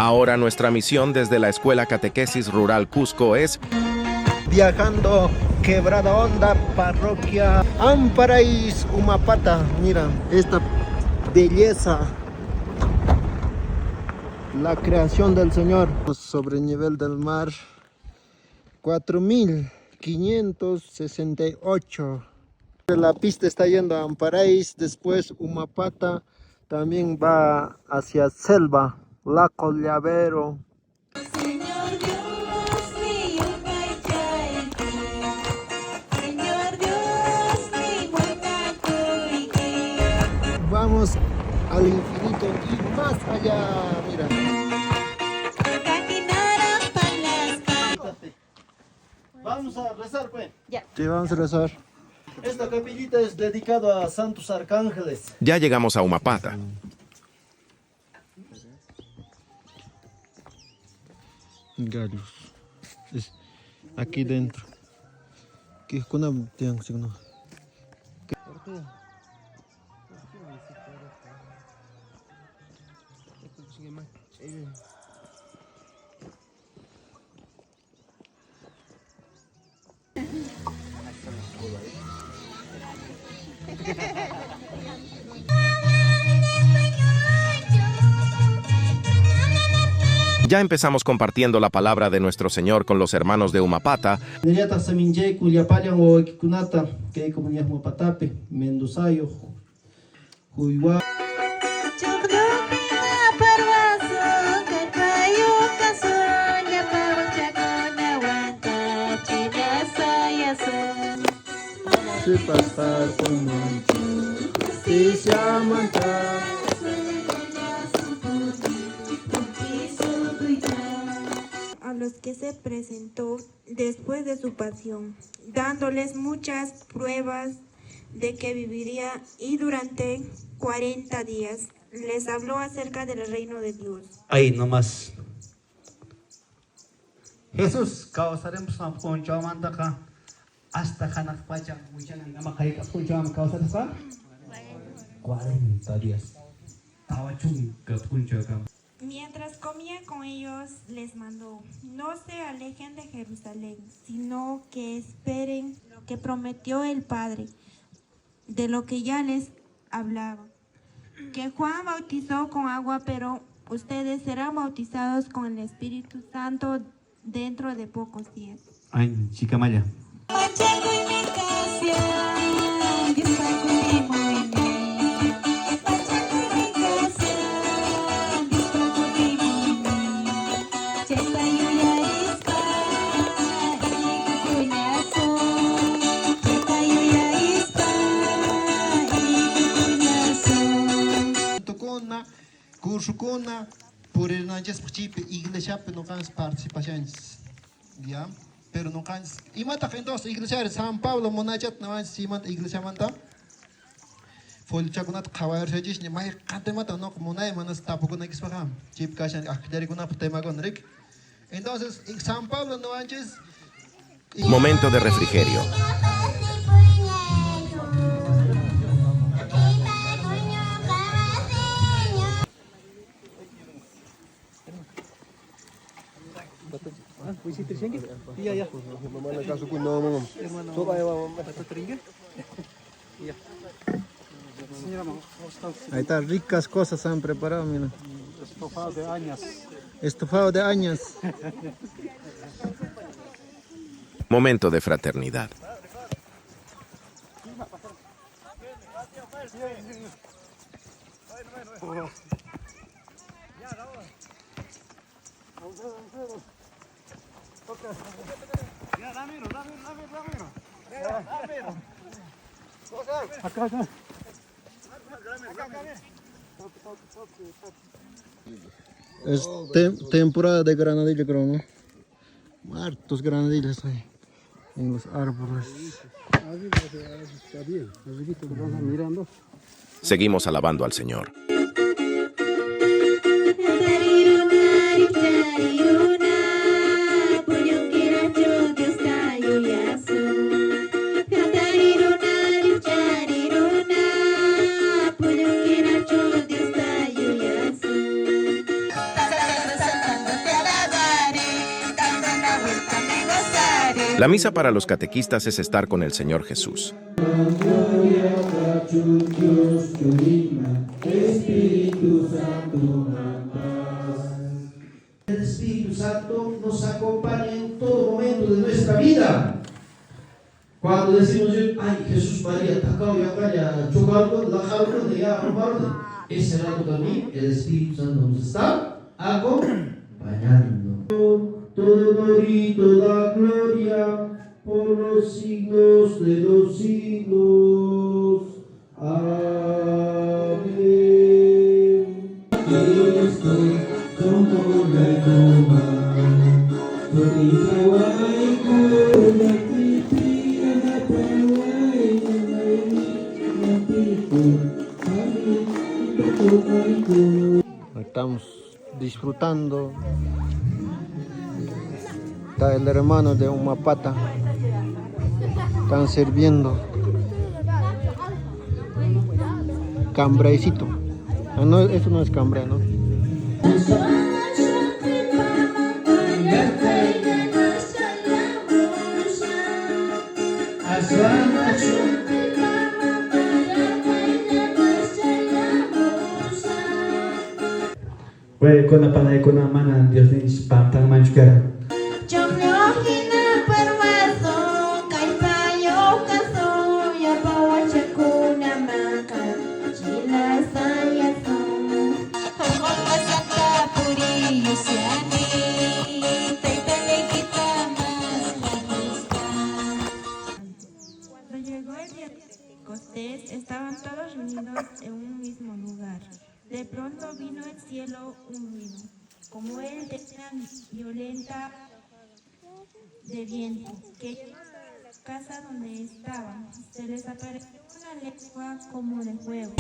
Ahora nuestra misión desde la Escuela Catequesis Rural Cusco es viajando Quebrada Honda, parroquia Amparais, Umapata. Mira, esta belleza, la creación del Señor. Sobre el nivel del mar, 4568. La pista está yendo a Amparais, después Umapata, también va hacia Selva, Laco Llavero. Señor Dios mío, Señor Dios mío, Vamos al infinito y más allá, mira. Vamos a rezar, pues. Sí, vamos a rezar. Esta capillita es dedicada a santos arcángeles. Ya llegamos a Umapata. Gallos. Es aquí dentro. ¿Qué con signo? Ya empezamos compartiendo la palabra de nuestro Señor con los hermanos de Umapata. Nillataq saminchayku llapallan wawaykikunata kay comunidad Mupatapi, Mendozayo, Huywa. Sí, pasar con justicia manta. A los que se presentó después de su pasión, dándoles muchas pruebas de que viviría, y durante 40 días les habló acerca del reino de Dios. Ahí nomás. Jesús kawsarimusqan p'unchawmantaqa hasta hanaq pacha wichanankama hayk'a p'unchawman kawsarisqa? 40 días. Tawa chunka p'unchawkama. Mientras comía con ellos, les mandó: no se alejen de Jerusalén, sino que esperen lo que prometió el Padre, de lo que ya les hablaba. Que Juan bautizó con agua, pero ustedes serán bautizados con el Espíritu Santo dentro de pocos días. Ay, chica maya. Tukuna, kursukuna, purinanchispaq chaypi iglesiapi nuqanchis participashanchis. Ya, pero nuqanchis imataq entonces iglesiari San Pablo munachat nawanchis chaymanta iglesiamanta folchakunata qhawarishanchisña mayqan temata nuqa munay manas tapukunaykispaqa chaypi kashan ajllarikunapaq temakuna riki. Entonces San Pablo nuwanchis. Momento de refrigerio. Ahí está, ricas cosas han preparado, mira. Estofado de añas. Estofado de añas. Momento de fraternidad. Es temporada de granadilla, creo, ¿no? Hartos granadillas hay en los árboles. Seguimos alabando al Señor. La misa para los catequistas es estar con el Señor Jesús. El Espíritu Santo nos acompaña en todo momento de nuestra vida. Cuando decimos, ay Jesús María, tacao ya calla, chocarlo, la ya armarlo, ese rato también el Espíritu Santo nos está acompañando. Todo honor y toda gloria por los siglos de los siglos. Amén. Estamos disfrutando. Está el hermano de Humapata. Están sirviendo. Cambraicito. Ah, no, esto no es cambray, ¿no? Waykuna panaykuna mana Diosninchis pantanmanchu karan. Choclo hina parwaso, kallpayo kaso, yapawachakuna maka, chila sayaso. Cuando llegó el día de Pentecostés, estaban todos reunidos en un mismo lugar. De pronto vino del cielo un ruido, como el de una violenta de viento, que llenó toda la casa donde estaban. Se les apareció una lengua como de fuego.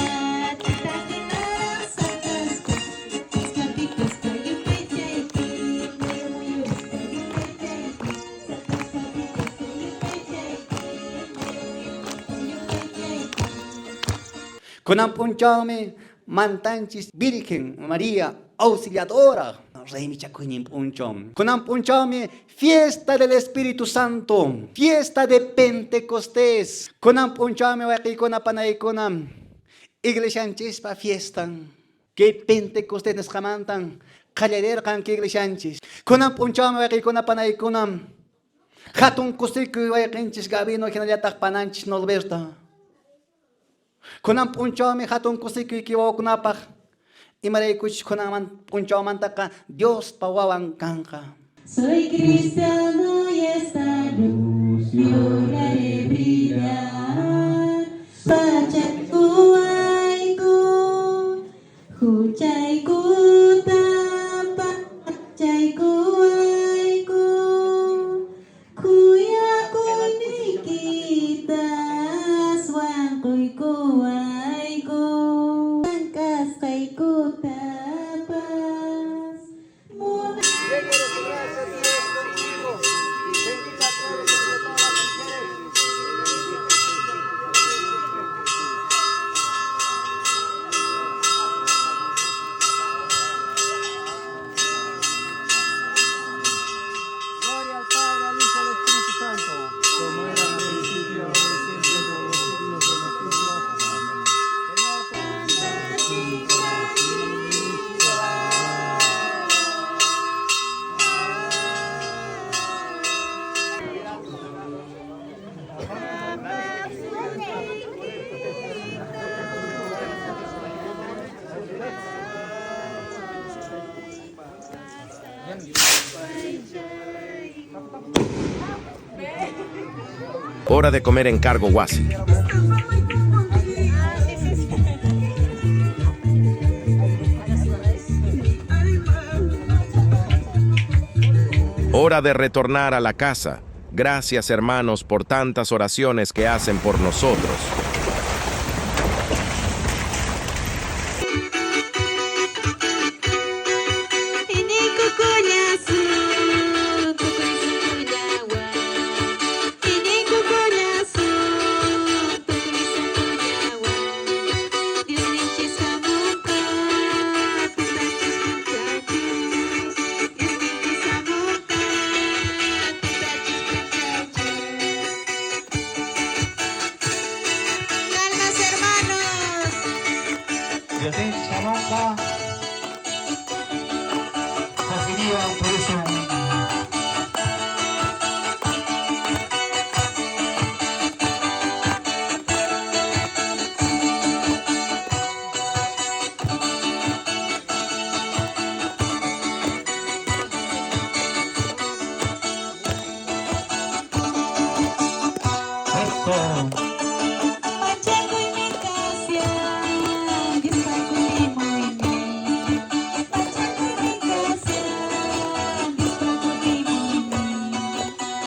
Kunan p'unchawmi mantanchis Virgen María Auxiliadora. Raymichakuynin p'unchaw. Kunan p'unchawmi fiesta del Espíritu Santo, fiesta de Pentecostés. Kunan p'unchawmi wayqiykuna panaykuna iglesianchispa fiestan. Kay Pentecostés nisqamantan qallarirqan kay iglesianchis. Kunan p'unchawmi wayqiykuna panaykuna hatun kusikuy wayqinchis Gabino hinallataq pananchis Norberta. Kunan p'unchawmi hatun kusikuy wawakunapaq imaraykuchus kunan p'unchawmantaqa Diospa wawan kanqa. Soy cristiano y esta luz yo la haré brillar. Pachakuayku, huchaykuta, pachaykuayku, khuyakuyniykita aswan quykuwayku, kasqaykutapas. Gloria al Padre, al Hijo, al Espíritu Santo. Como era en el principio, ahora y siempre, por los siglos de los siglos. Amén. Hora de comer en Cargo Huasi. Hora de retornar a la casa. Gracias, hermanos, por tantas oraciones que hacen por nosotros. Shamonqa Jojiniwan purisun. Esto.